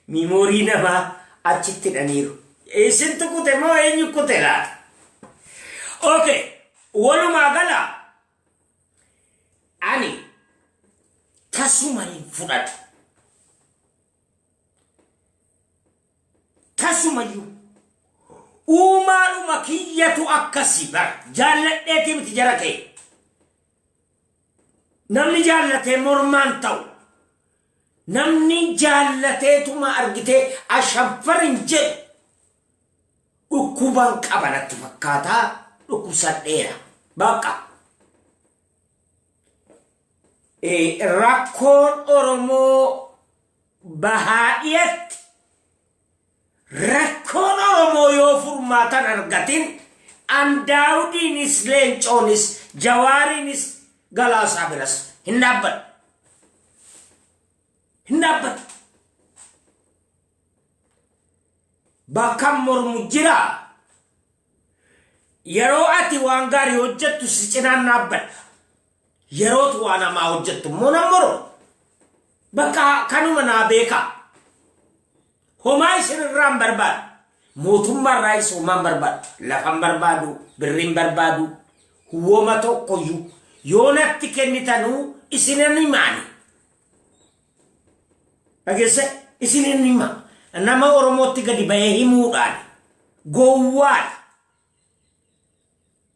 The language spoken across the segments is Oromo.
Memory namaa achitti hidhaniiru. Isintu kute moo eenyu kute laata? Okay, walumaa gala ani tasuma hin fudhadhu. Tasumayyuu uumaadhuma kiyyatu akkasi bara jaalladheetii miti jara kee. Namni jaallatee mormaan ta'u namni jaallateetuma argitee ashanfar hin jedhu dhukkuban qaba natti fakkaataa dhukkubsadheera. Bakka. Rakkoon Oromoo bahaa dhiyatti rakkoon Oromoo yoo furmaatan argatin an Daawudiinis Leencoonis Jawaariinis Galaasaa biras hin dhaabbadhu. Hin dhaabbadhu. Bakka mormu jira. Yeroo ati waan gaarii hojjettu si cinaan dhaabbadha. Yerootu waan hamaa hojjettu immoo nan morma. Bakka kanuma naa beekaa. Homaa isin irraa hin barbaadu. Mootummaa irraa isa homaa hin barbaadu. Lafa hin barbaadu, birrii hin barbaadu. Woma tokkoyyuu yoo natti kennitanuu isinan himaani. Dhageesse isinin hima. Nama Oromootti gadi bahee himuudhaan gowwaadha.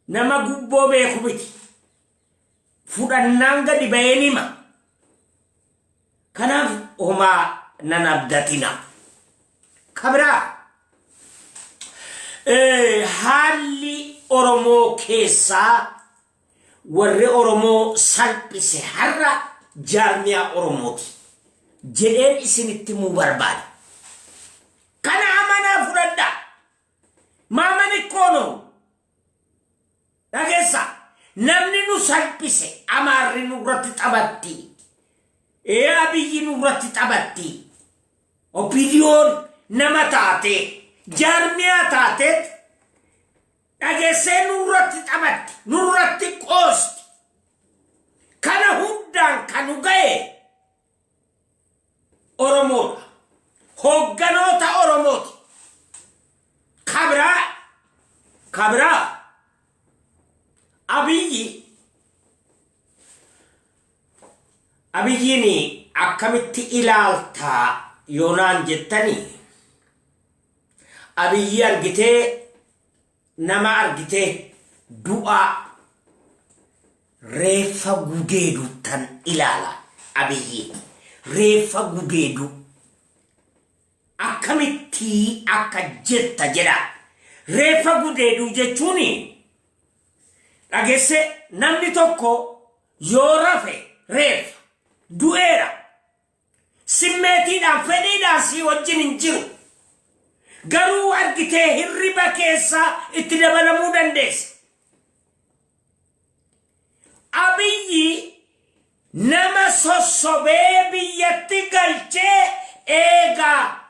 Nama gubboo beeku miti. Fudhannaan gadi baheen hima. Kanaaf homaa nan abdatina. Kabiraa haalli Oromoo keessaa warri Oromoo salphise har'a jaarmiyaa Oromooti jedheen isinitti himuu barbaada. Kana amanaa fudhadhaa. Maamani koonoo dhageessa namni nu salphise Amaarri nurratti taphatti. Ee Abiyyi nurratti taphatti. OPDOn nama taate jaarmiyaa taateet dhageessee nurratti taphatti nurratti qoosti. Kana hundaan kan nu ga'e Oromoodha. Hoogganoota Oromooti. Kabiraa kabiraa Abiyyi Abiyyiin akkamitti ilaaltaa yoonaan jettanii Abiyyi argitee nama argitee du'aa reeffa gudeedu tan ilaala Abiyyi reeffa gudeedu akkamittii akka jetta jedha reeffa gudeeduu jechuun dhageesse namni tokko yoo rafe reeffa du'eera. Simmeetiidhaan fedhiidhaan sii wajjin hin jiru. Garuu argitee hirriba keessaa itti dabalamuu dandeessa. Abiyyi nama sossobee biyyatti galchee eegaa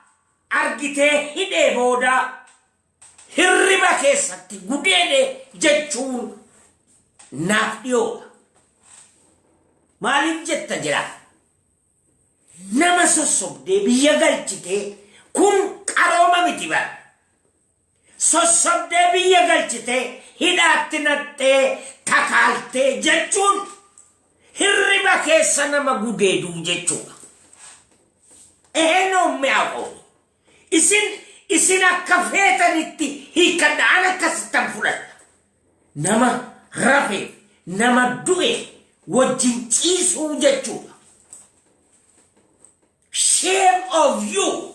argitee hidhee booda hirriba keessatti gudeede jechuun naaf dhiyoodha. Maaliif jetta jedha. Nama sossobdee biyya galchitee kun qarooma miti bara. Sossobdee biyya galchitee hidhaatti naqxee takaaltee jechuun hirriba keessa nama gudeeduu jechuudha. Ehee mi'aaqoo. Isin isin akka feetanitti hiikkadha an akkasittan fudhadha. Nama rafeef nama du'e wajjin ciisuu jechuudha. Shame of you!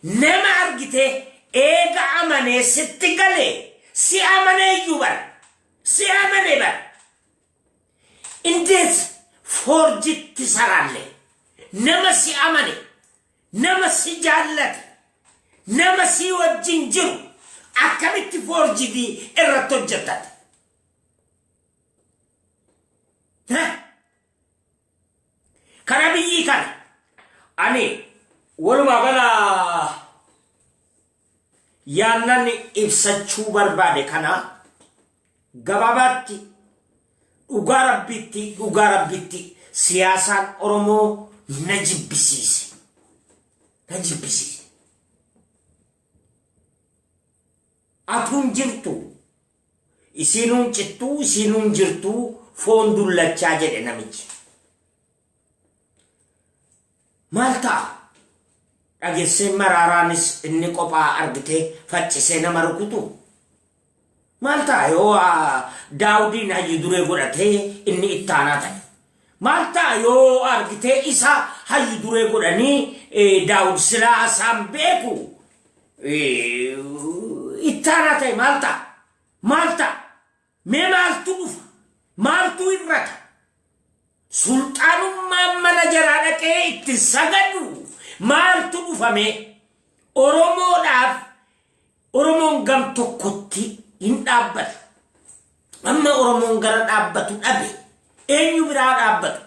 Nama argitee eega amanee sitti galee si amanee iyyuu bara. Si amane bara. Indeet forjitti saraalle nama si amane nama si jaallate nama si wajjin jiru akkamitti forjidii irratti hojjetate? Kana biyyii kana ani walumaa gala yaannan ibsachuu barbaade kana gabaabaatti dhugaa rabbitti dhugaa rabbitti siyaasaan Oromoo na jibbisiise. Na jibbisiise. Atuun jirtu isiinuun cittuu isiinuun jirtuu foon dullachaa jedhe namichi. Maal ta'a? Dhagessee maraaraanis inni qophaa argitee faccisee nama rukutu. Maal ta'a yoo Daawudiin hayyu duree godhatee inni ittaanaa ta'e? Maal ta'a yoo argitee isa hayyu duree godhanii Daawud silaa isaan beeku ittaanaa ta'e maal ta'a? Maal ta'a? Mee maaltu dhufa? Maaltu hir'ata? Sulxaanummaan mana jaraa dhaqee itti sagadu maaltu dhufame? Oromoodhaaf Oromoon gam tokkotti hin dhaabbatu. Amma Oromoon gara dhaabbatu dhabe. Eenyu biraa dhaabbatu?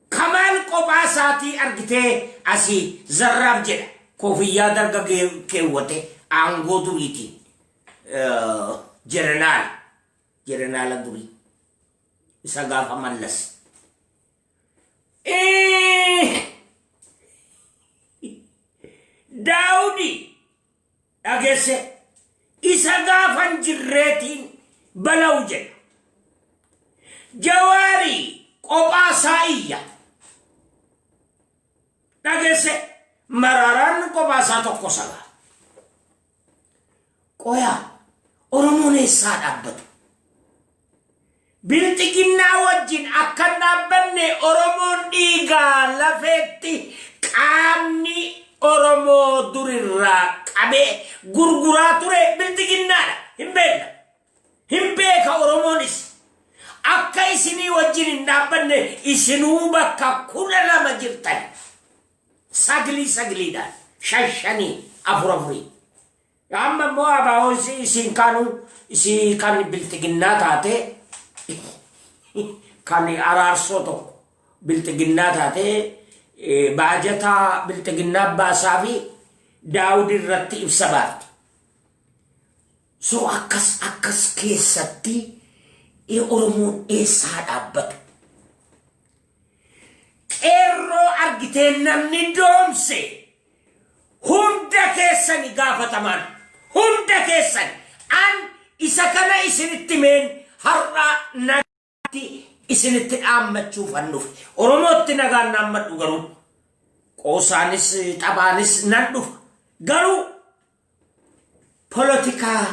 Kamaal kophaa isaatii argitee asii zarraaf jedha. Koofiyyaa darga keewwate aangoo duriitiin. Jerenaala. Jerenaala durii. Isa gaafa Mallas. Daawudi dhageesse isa gaafan jirreetiin balawu jedha. Jawaari qophaa isaa iyya. Dhageesse maraaraan qophaa isaa tokko saba. Qoyaa Oromoon eessaa dhaabbatu? Bilxiginnaa wajjin akka hin dhaabbanne Oromoon dhiigaa lafeetti qaamni Oromoo durirraa qabee gurguraa ture bilxiginnaadha. Hin beekna. Hin beeka Oromoonis. Akka isinii wajjin hin dhaabbanne isinuu bakka 12 jirtan. Saglii sagliidhaan shan shanii afur afurii. Amma immoo ABO isiin kaanuu isii kan bilxiginnaa taate kan araarsoo tokko bilxiginnaa taate baajataa bilxiginnaa baasaa fi Daawud irratti ibsa baafte. So akkas akkas keessatti Oromoon eessaa dhaabbatu? Qeerroo argitee namni doomse hunda keessani gaafatamaan hunda keessani an isa kana isinitti meen har'a nagaatti isinitti dhaammachuuf an dhufe. Oromootti nagaan dhaammadhu garuu qoosaanis taphaanis nan dhufa garuu polotikaa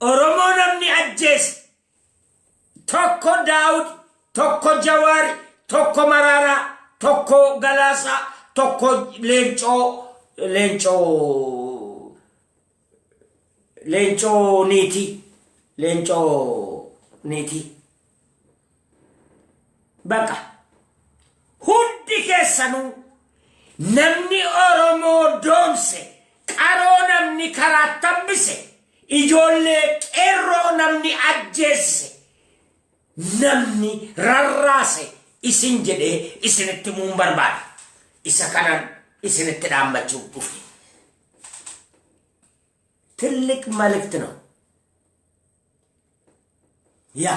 Oromoo namni ajjeese tokko Daawud, tokko Jawaar, tokko Maraaraa, tokko Galaasaa, tokko Leencoo, Leencoo, Leencoo Niitii, Leencoo Niitii. Baqa. Hundi keessanuu namni Oromoo doomse, qaroo namni karaa tambise, ijoollee qeerroo namni ajjeesse, namni rarraase isin jedhee isinitti himuun barbaada. Isa kanan isinitti dhaammachuuf dhufe. ትልቅ መልእክት ነው። Yaa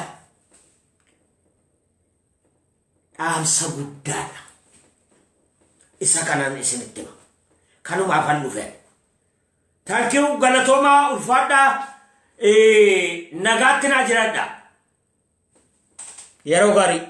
dhaamsa guddaadha. Isa kanan isinitti hima. Kanumaaf han dhufe. Thank you galatoomaa ulfaadhaa nagaatti naa jiraadha. Yeroo gaarii.